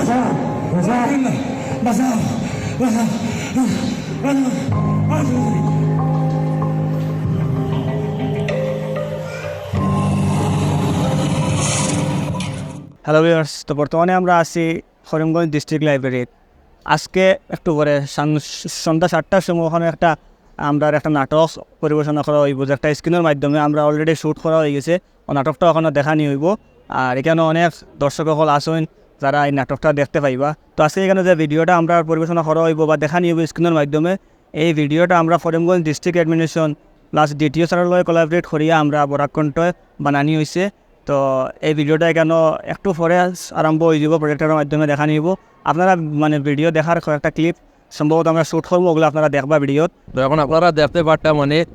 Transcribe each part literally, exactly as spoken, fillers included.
Hello viewers, তো বর্তমানে আমরা আছি করিমগঞ্জ ডিস্ট্রিক্ট লাইব্রেরিত। আজকে একটু পরে সান-, সন্ধ্যা সাতটার সময় ওখানে একটা, আমরার একটা নাটক পরিবেশনা করা অইবো, যে একটা স্ক্রিনের মাধ্যমে আমরা অলরেডি শ্যুট করা অই গেছে। ও নাটকটা ওখানো দেখানি অইবো। আর এখানো অনেক দর্শক অকল আছইন, যারা এই নাটকটা দেখতে পাইবা। তো আজকে এখানো যে ভিডিওটা আমরা পরিবেশনা করা অইবো বা দেখানি অইবো স্ক্রিনের মাধ্যমে, এই ভিডিওটা আমরা করিমগঞ্জ ডিস্ট্রিক্ট অ্যাডমিনিস্ট্রেশন প্লাস ডিটিও স্যারের লগে কোলাবরেট করিয়া আমরা বরাক কণ্ঠে বানানি অইছে। তো এই ভিডিওটা এখানো একটু পরে আরম্ভ অই যাইবো, প্রজেক্টরের মাধ্যমে দেখানি অইবো। আপনারা মানে ভিডিও দেখার কয়েকটা ক্লিপ সম্ভবত আমরা শ্যুট করবো, ওগুলো আপনারা দেখবা ভিডিওত। তো এখন আপনারা দেখতে পারতা মানে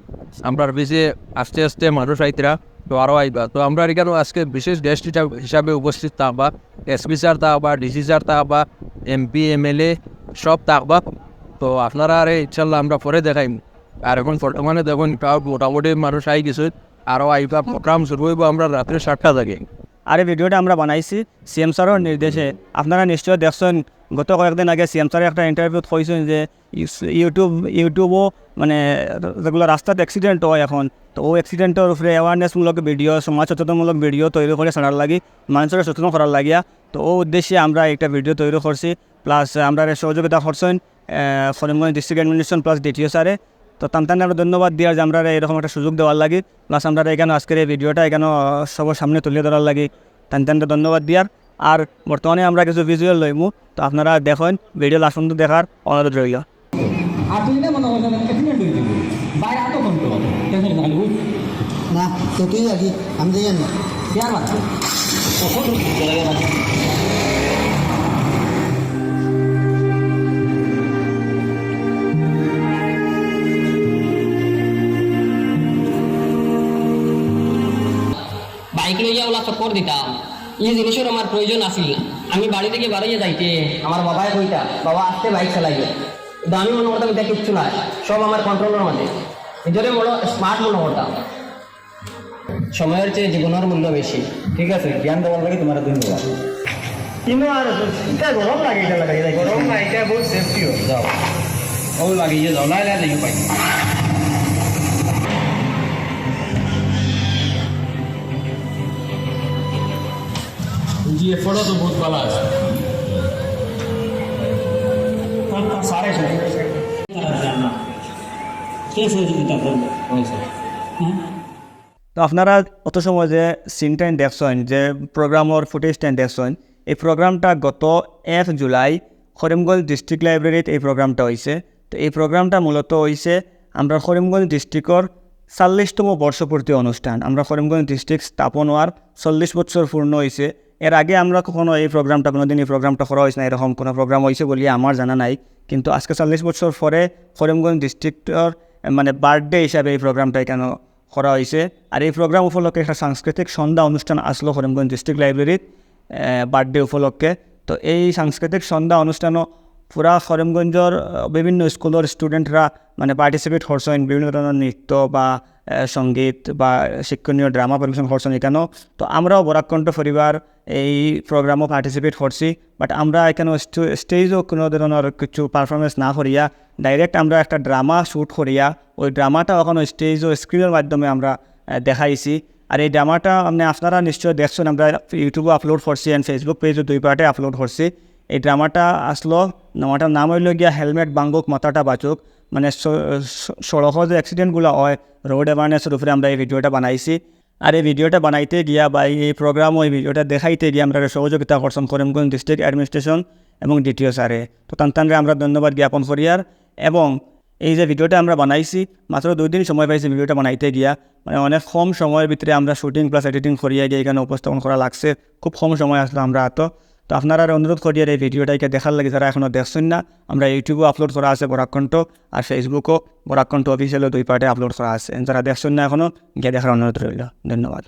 আমরার পিছে আস্তে আস্তে মানুষ আইতরা, তো আরও আইবা। তো আমরার এখানো আজকে বিশেষ গেস্ট হিসাবে উপস্থিত থাকবা এসপি স্যার থাকবা, ডিসি স্যার থাকবা, এমপি এমএলএ সব থাকবা। তো আপনারারে ইনশাল্লাহ আমরা পরে দেখাইমু। আর এখন বর্তমানে দেখুন, তাও মোটামুটি মানুষ আই গেছে, আরও আইবা। প্রোগ্রাম শুরু অইবো আমরা রাত্রে সাতটা থাকি। আর এই ভিডিওটা আমরা বানাইছি সিএম স্যারের নির্দেশে। আপনারা নিশ্চয় দেখছেন, গত কয়েকদিন আগে সিএম স্যারে একটা ইন্টারভিউত কইছেন যে ইউস-, ইউটিউব, ইউটিউবও মানে যেগুলো রাস্তাত অ্যাক্সিডেন্ট হয় এখন, তো ও অ্যাক্সিডেন্টের উপরে অ্যাওয়ারনেসমূলক ভিডিও, সমাজ সচেতনমূলক ভিডিও তৈরি করে ছাড়ার লাগি, মানুষের সচেতন করার লাগিয়া। তো ও উদ্দেশ্যে আমরা একটা ভিডিও তৈরি করছি, প্লাস আমরারে সহযোগিতা করছেন, আহ, Karimganj district administration plus DTO স্যারে। তো তান তানরে আমরা ধন্যবাদ দিয়ার যে আমরারে এরকম একটা সুযোগ দেওয়ার লাগি, প্লাস আমরারে এখানো আজকের এই ভিডিওটা এখানো, আহ, সবার সামনে তুলে ধরার লাগি তান তানরে ধন্যবাদ দিয়ার। আর বর্তমানে আমরা কিছু ভিজুয়াল লইমু, তো আপনারা দেখেন, ভিডিও লাস্ট পর্যন্ত দেখার অনুরোধ রইল। আর তুই না মনে করছ না, অ্যাক্সিডেন্ট হয়ে যাবে। বাইরে আতো কোন তো? টেনশন না, খালি উঠ। না, তো তুই আগে, আমি যাই না। ইয়ার বাচ্চা। কখন চলে গেল? বাইক লইয়া ওলা চক্কর দিতাম, ই জিনিসের আমার প্রয়োজন আছিল না। আমি বাড়ি থেকে বারইয়া যাইতে আমার বাবায় কইতা, "বাবা, আস্তে বাইক চালাইও।" কিন্তু আমি মনে করতাম, "এটা কিচ্ছু নাই, সব আমার কন্ট্রোলের মাঝে।" নিজরে বড় স্মার্ট মনে করতাম। সময়র চেয়ে জীবনের মূল্য বেশি। ঠিক আছে, জ্ঞান দেওয়ার লাগি তোমার ধন্যবাদ। কিন্তু আর এটা গরম লাগে, এটা লাগাই, এটা গরম না, এটা বহুত সেফটি হয়। যাও, ও লাগিয়ে যাও, লাই লাই দেখি পাই। জি, এ ফটো তো বহুত ভালো আছে। তার, তার সারে সাথে। কে সহযোগিতা করবে? হ্যাঁ। তো আপনারা অত সময় যে সিনটাইন দেখছেন, যে প্রোগ্রামর ফুটেজটাইন দেখছেন, এই প্রোগ্রামটা গত এক জুলাই করিমগঞ্জ ডিস্ট্রিক্ট লাইব্রেরিত এই প্রোগ্রামটা হইছে। তো এই প্রোগ্রামটা মূলত হইছে আমরা করিমগঞ্জ ডিস্ট্রিক্টর চল্লিশতম বর্ষপূর্তি অনুষ্ঠান, আমরা করিমগঞ্জ ডিস্ট্রিক্ট স্থাপন হওয়ার চল্লিশ বছর পূর্ণ হইছে। এর আগে আমরা কখনো এই প্রোগ্রামটা, কোনোদিন এই প্রোগ্রামটা করা হয়েছে না, এরকম কোনো প্রোগ্রাম হয়েছে বলে আমার জানা নাই। কিন্তু আজকে চল্লিশ বছর পরে করিমগঞ্জ ডিস্ট্রিক্টর, মানে, বার্থডে হিসাবে এই প্রোগ্রামটা এখানে করা হয়েছে। আর এই প্রোগ্রাম উপলক্ষে একটা সাংস্কৃতিক সন্ধ্যা অনুষ্ঠান আসলো করিমগঞ্জ ডিস্ট্রিক্ট লাইব্রেরির, আহ, বার্থডে উপলক্ষে। তো এই সাংস্কৃতিক সন্ধ্যা অনুষ্ঠানও পুরা করিমগঞ্জর, আহ, বিভিন্ন স্কুলের স্টুডেন্টরা, মানে, পার্টিসিপেট করছেন, বিভিন্ন ধরনের নৃত্য বা, আহ, সঙ্গীত বা শিক্ষণীয় ড্রামা পরিবেশন করছেন এখানেও। তো আমরাও বরাক কণ্ঠ পরিবার এই প্রোগ্রামও পার্টিসিপেট করছি, বাট আমরা এখানে স্টু-, স্টেজও কোনো ধরনের কিছু পারফরমেন্স না করিয়া ডাইরেক্ট আমরা একটা ড্রামা শ্যুট করিয়া ওই ড্রামাটা ওখানে স্টেজ ও স্ক্রিনের মাধ্যমে আমরা, আহ, দেখাইছি। আর এই ড্রামাটা, মানে, আপনারা নিশ্চয় দেখছেন, আমরা ইউটিউবে আপলোড করছি and Facebook পেজও দুই পার্টে আপলোড করছি। এই ড্রামাটা আসলো, ড্রামাটার নাম হইল গিয়া হেলমেট বাঙ্গুক মাথাটা বাচুক, মানে, স-, স-, সড়কো যে অ্যাক্সিডেন্টগুলো হয়, রোড অ্যাওয়ারনেসের উপরে আমরা এই ভিডিওটা বানাইছি। আর এই ভিডিওটা বানাইতে গিয়া বা এই প্রোগ্রাম, ওই ভিডিওটা দেখাইতে গিয়া আমরা সহযোগিতা করছেন করিমগঞ্জ ডিস্ট্রিক্ট অ্যাডমিনিস্ট্রেশন এবং ডিটিও স্যারে। তো তান তানরে আমরা ধন্যবাদ জ্ঞাপন করিয়ার। এবং এই যে ভিডিওটা আমরা বানাইছি, মাত্র দুই দিন সময় পাইছি ভিডিওটা বানাইতে গিয়া, মানে, অনেক কম সময়ের ভিতরে আমরা শুটিং প্লাস এডিটিং করিয়া গিয়া এখানে উপস্থাপন করা লাগছে, খুব কম সময় আসলো আমরা আতো। তো আপনারারে অনুরোধ করিয়ার এই ভিডিওটা একে দেখার লাগি, যারা এখনো দেখছেন না, আমরা ইউটিউবেও আপলোড করা আছে বরাক কণ্ঠ, আর Facebook-ও বরাক কণ্ঠ অফিসিয়ালও দুই পার্টে আপলোড করা আছে। যারা দেখছেন না এখনো, গিয়া দেখার অনুরোধ রইল। ধন্যবাদ।